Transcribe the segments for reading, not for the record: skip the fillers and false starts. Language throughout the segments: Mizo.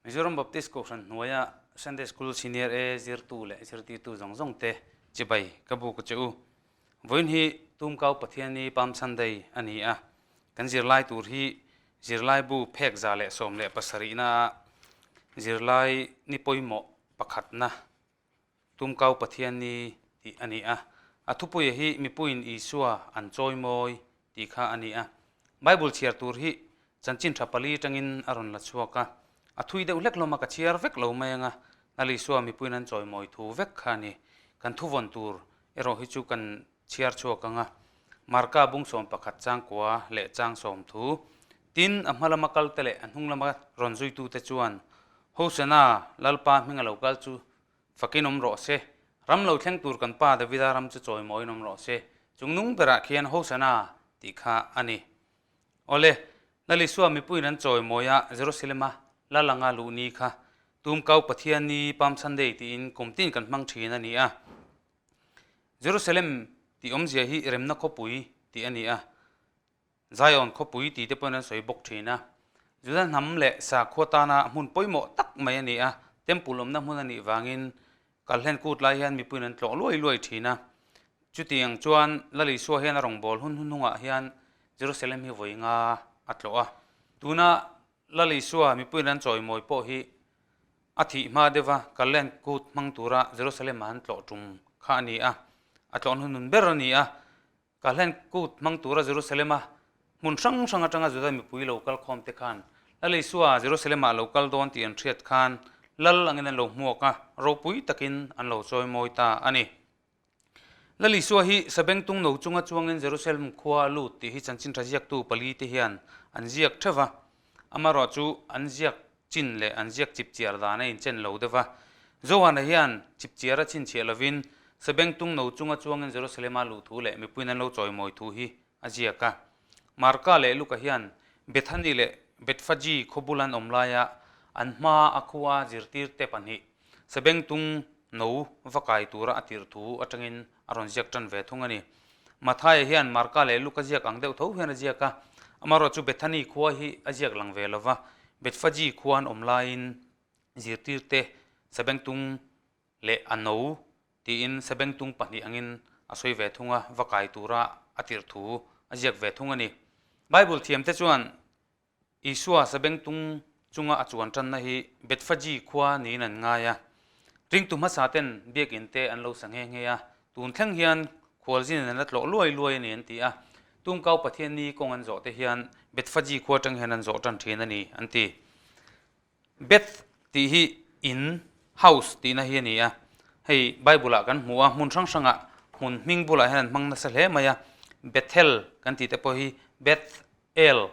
Mizoram Baptist Kohhran hnuaia Sunday School Senior A zirtu leh zirtirtu zawng zawng te chibai ka buk a che u. Vawiin hi Tumkau Pathianni Palm Sunday a ni a, kan zirlai tur hi zirlaibu phek 117 na ah zirlai ni pawimawh pakhatna Tumkau Pathianni tih a ni a. A thupuia hi mipuiin Isua an chawimawi tih kha a ni a. Bible chhiar tur hi chanchin tha pali tangin a rawn la chhuak a. A thui deuh hlek hlawm a, ka chhiar vek lo mai ang a. Lal Isua mipuiin an chawimawi thu vek kha a ni. Kan thuvawn tur erawh hi chu kan chhiar chhuak ang a. Marka bung 11 chang kua leh chang sawm thu. Tin, a hma lama kalte leh a hnung lama rawn zuitute chuan, Hosana, Lalpa hming a lo kal chu fakin awm rawh se. Ram lo thleng tur kan pa Davida ram chu chawimawiin awm rawh se. Chung nung berah khian Hosana tih kha a ni. Awle, Lal Isua mipuiin an chawimawi a, Jerusalem-a Lal anga luh ni kha Tumkau Pathian ni Palm Sunday tiin kum tin kan hmang thin a ni a. Jerusalem tih awmzia hi remna khawpui tih a ni a. Zion khawpui tih te pawhin an sawi bawk thin a. Juda hnam leh sakhua tana hmun pawimawh tak mai a ni a, temple awmna hmun a nih vangin kalhlen kut lai hian mipuiin an tlawh luai luai thin a. Chutiang chuan Lal Isua hian a rawngbâwl hun hnuhnungah hian Jerusalem hi vawi nga a tlawh a. Tuna Lal Isua mipuiin an chawimawi pawh hi a thih hma deuha kalhlen kut hmang tura Jerusalem-ah an tlawh tum kha a ni a, a tlawh hnuhnun ber a ni a. Ka hlen kut hmang tura Jerusalem-a hmun hrang hrang atanga Juda mipui lo kal khawm te khan Lal Isua Jerusalem-ah lo kal dawn tih an hriat khan Lal angin an lo hmuak a, ropui takin an lo chawimawi ta a ni. Lal Isua hi Sabengtung no chunga chuangin Jerusalem khua a lut tih hi chanchin tha ziaktu pali te hian an ziak theuh va, amaherawh chu an ziak chin leh an ziak chipchiar dan a inchen lo deuh va. Johana hian chipchiar a chhinchhiah lovin Sabengtung no chunga chuangin Jerusalem-a luh thu leh mipuiin an lo chawimawi thu hi a ziak a. Marka leh Luka hian Bethany leh Bethphage khaw bul an awm laia an hma a khua zirtirte pahnih Sabengtung no va kai tura a tirh thu atangin a rawn ziak tan ve thung a ni. Mathaia hian Marka leh Luka ziak ang deuh tho hian a ziak a, amaherawh chu Bethany khua hi a ziak lang ve lo va, Bethphage khua an awm laiin zirtirte Sabengtung leh a no tiin Sabengtung pahnih angin a sawi ve thung a, va kai tura a tirh thu a ziak ve thung a ni. Bible thiamte chuan Isua sabengtung chunga a chuan tanna hi Bethphage khua niin an ngai a. Ringtu hmasa ten biakinn te an lo sa nghe nghe a, tun thleng hian khualzin an la tlawh luai luai a ni an ti a. Tumkau Pathianni kawng an zawh te hian Bethphage khua atang hian an zawh tan thin a ni an ti. Beth tih hi in, house, tihna hi a ni a. Hei Bible ah kan hmu a, hmun hrang hrangah hmun hming bulah hian an hmang nasa hle mai a. Bethel kan tih te pawh hi Beth El,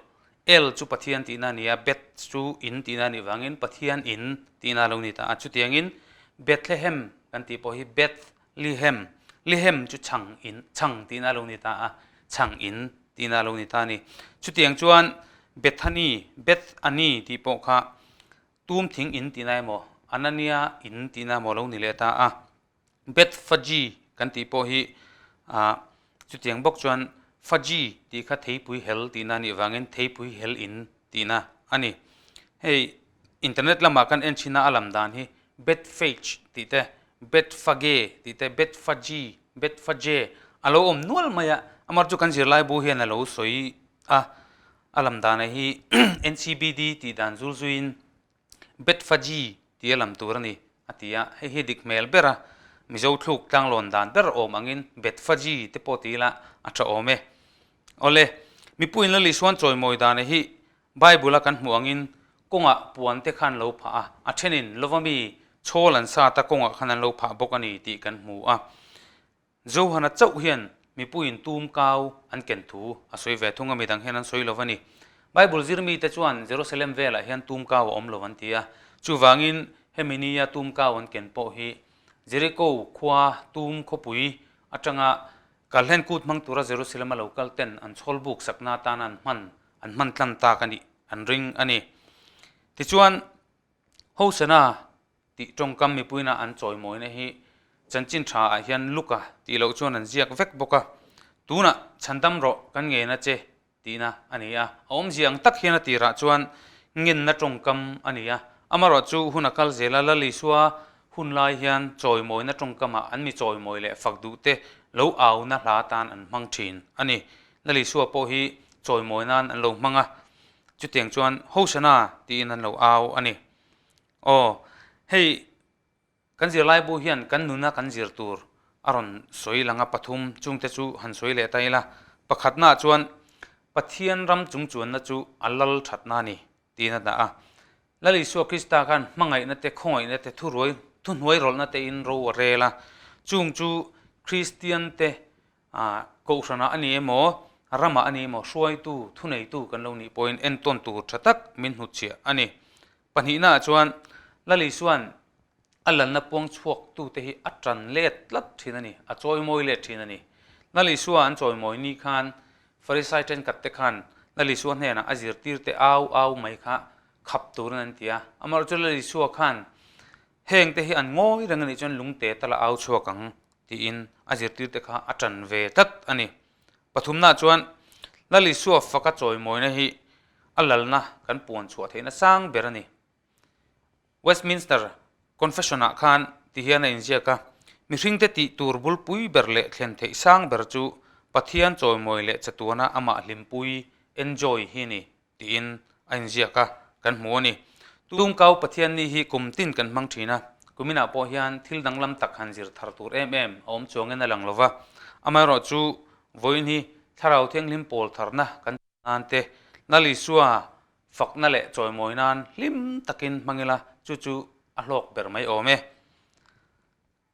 El chu Pathian tihna a ni a, Beth chu in tihna a nih vangin Pathian in tihna a lo ni ta a. Chutiangin Bethlehem kan tih pawh hi Beth Lihem, Lihem chu chhang in, chhang tihna a lo ni ta a, chhang in tihna a lo ni ta a ni. Chutiang chuan Bethany, Beth Ani tih pawh kha tum thing in tihna emaw, Anania in tihna emaw a lo ni leh ta a. Bethphage kan tih pawh hi ah chutiang bawk chuan Fudge tih kha theipui hel tihna a nih vangin theipui hel in tihna a ni. Hei internet lamah kan en chhin a a lam dan hi Bethphage tih te, Bethphage tih te, Bethphage, Bethphage a lo awm nual mai a, amar chu kan zirlai bu hian a lo sawi a, a lam dan hi NCBD tih dan zul zuiin Bethphage tih a lam tur a ni, a ti a. Hei hi dik hmel ber a, Mizo thluk tlanglawn dan ber awm angin Bethphage te pawh ti ila a tha awm e. Awle, mipuiin Lal Isuan chawimawi dana hi Bible a kan hmuh angin kawngah puan te khan lo phah a, a thenin lova mi chhawl an sat a kawngah khan an lo phah bawk a ni tih kan hmu a. Johana chauh hian mipuiin tum kau an ken thu a sawi ve thung a, midang hian an sawi lo a ni. Bible zir mite chuan Jerusalem velah hian tum kau a awm lo an ti a, chuvangin hemi nia tum kau an ken pawh hi Jericho khua tum khawpui atanga kalhlen kut hmang tura Jerusalem a lo kal ten an chhawl buk sakna atana an hman an hman tlan tak a nih an ring a ni. Tichuan Hosana tih tawngkam mipuina an chawimawina hi chanchin tha ah hian Luka tih loh chuan an ziak vek bawk a, tunah chhandam rawh kan ngena che tihna a ni a, a awmzia ang tak hian a tirah chuan ngenna tawngkam a ni a. Amaherawhchu hun a kal zel a, Lal Isua hun lai hian chawimawina tawngkamah an mi chawimawi leh fak duhte lo auna hla tan an hmang thin a ni. Lal Isua pawh hi chawimawi nan an lo hmang a, chutiang chuan Hosanna tiin an lo au a ni. Aw, hei Kan zirlaibu hian kan nuna kan zir tur a rawn sawi lang a, pathum chungte chu han sawi leh ta ila. Pakhatnaah chuan Pathian ram chungchuanna chu a lal thatna a ni tiin a dah a. Lal Isua Krista khan hmangaihna te, khawngaihna te, thuruai, thuhnuai rawlhna tein ro a rel a. Chung chu Kristian te kohhranah a ni emaw, ramah a ni emaw hruaitu, thuneitu kan lo nih pawhin entawn tur tha tak min hnutchhiah a ni. Pahnihnaah chuan Lal Isua'n a lalna puang chhuaktute hi a tan let tlat thin a ni, a chawimawi let thin a ni. Lal Isua an chawimawi ni khan Farisai thenkhatte khan Lal Isua hnenah a zirtirte au au mai kha khap turin an ti a. Amaherawhchu Lal Isua khan hengte hi an ngawi reng a nih chuan lungte tal a au chhuak ang tiin a zirtirte kha a tan ve tlat a ni. Pathumnaah chuan Lal Isua faka chawimawina hi a lalna kan puan chhuah theihna sang ber a ni. Westminster Confession-ah khan ti hian a inziak a, Mihringte tih tur bulpui ber leh thlen theih sang ber chu Pathian chawimawi leh chatuana amah hlimpui, enjoy, hi a ni. tiin a inziak a, kan hmu a ni. Tumkau Pathianni hi kum tin kan hmang thin a, kuminah pawh hian thil danglam tak han zir thar tur em em a awm chuangin a lang lo va. Amaherawhchu, vawiin hi Thlarau Thianghlim pawl tharna kan tih nan te, Lal Isua fakna leh chawimawi nan hlim takin hmang ila, chu chu a hlawk ber mai awm e.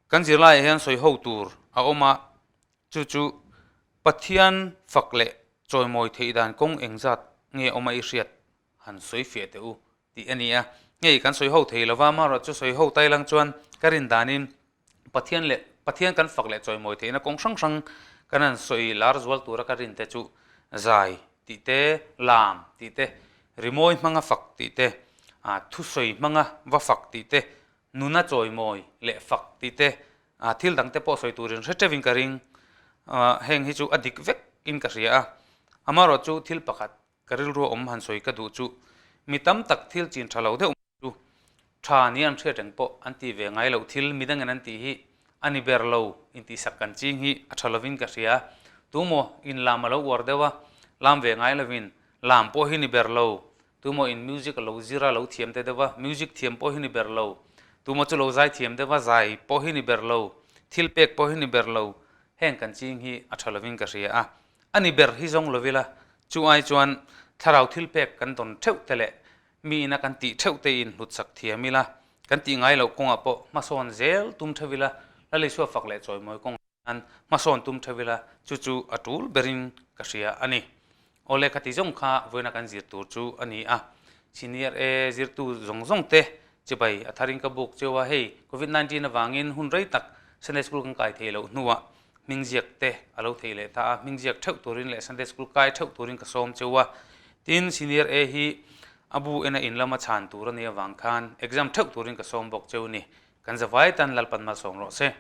Kan zirlaiah hian sawi ho tur a awm a, chu chu Pathian fak leh chawimawi theih dan kawng engzat nge awm a i hriat han sawi fiah teh u tih a ni a. Ngei kan sawi ho thei lova, amaherawhchu sawi ho tai lang chuan ka rin danin Pathian leh Pathian kan fak leh chawimawi theihna kawng hrang hrang kan han sawi lar zual tura ka rin te chu zai tih te, lam tih te, rimawi hmanga fak tih te, thusawi hmanga va fak tih te, Nuna chawimawi leh fak tih te, thil dang te pawh sawi turin hre teuhin ka ring. Heng hi chu a dik vek in ka hria a. Amaherawh chu thil pakhat ka rilru awm han sawi ka duh chu mi tam tak thil chin tha lo deuh mai chu tha ni an hriat reng pawh an ti ve ngai loh thil midangin an tih hi a ni ber lo intihsak kan ching hi a tha lovin ka hria. Tumaw in lam a lo uar deuh a, lam ve ngai lovin lam pawh hi ni ber lo Tumaw in music a lo zir a, lo thiam te deuh a, music thiam pawh hi ni ber lo. Tumaw chu lo zai thiam deuh a, zai pawh hi ni ber lo. Thil pek pawh hi ni ber lo. Heng kan ching hi a tha lovin ka hria a. A ni ber hi zawng lo ila, chu ai chuan thlarau thil pek kan dawn theuh te leh mi ina kan tih theuh te in hlutsak thiam ila, kan tih ngai loh kawngah pawh hmasawn zel tum theuh ila, Lalisua fak leh chawimawi kawngah. An hmasawn tum theuh ila, chu chu a tul berin ka hria a ni. Awle khati zawng kha vawiina kan zir tur chu a ni a. Senior A zirtu zawng zawng te chibai a tharin ka buk cheu a, hei Covid 19 avangin hun rei tak Sunday School kan kai thei loh hnuah hming ziak te a lo thei leh ta a, hming ziak theuh turin leh Sunday School kai theuh turin ka sawm cheu a. Tin, Senior A hi a bu ena in lama chhan tur a nih avang khan exam theuh turin ka sawm bawk cheu a ni. Kan zavai tan Lalpan malsawm rawh se.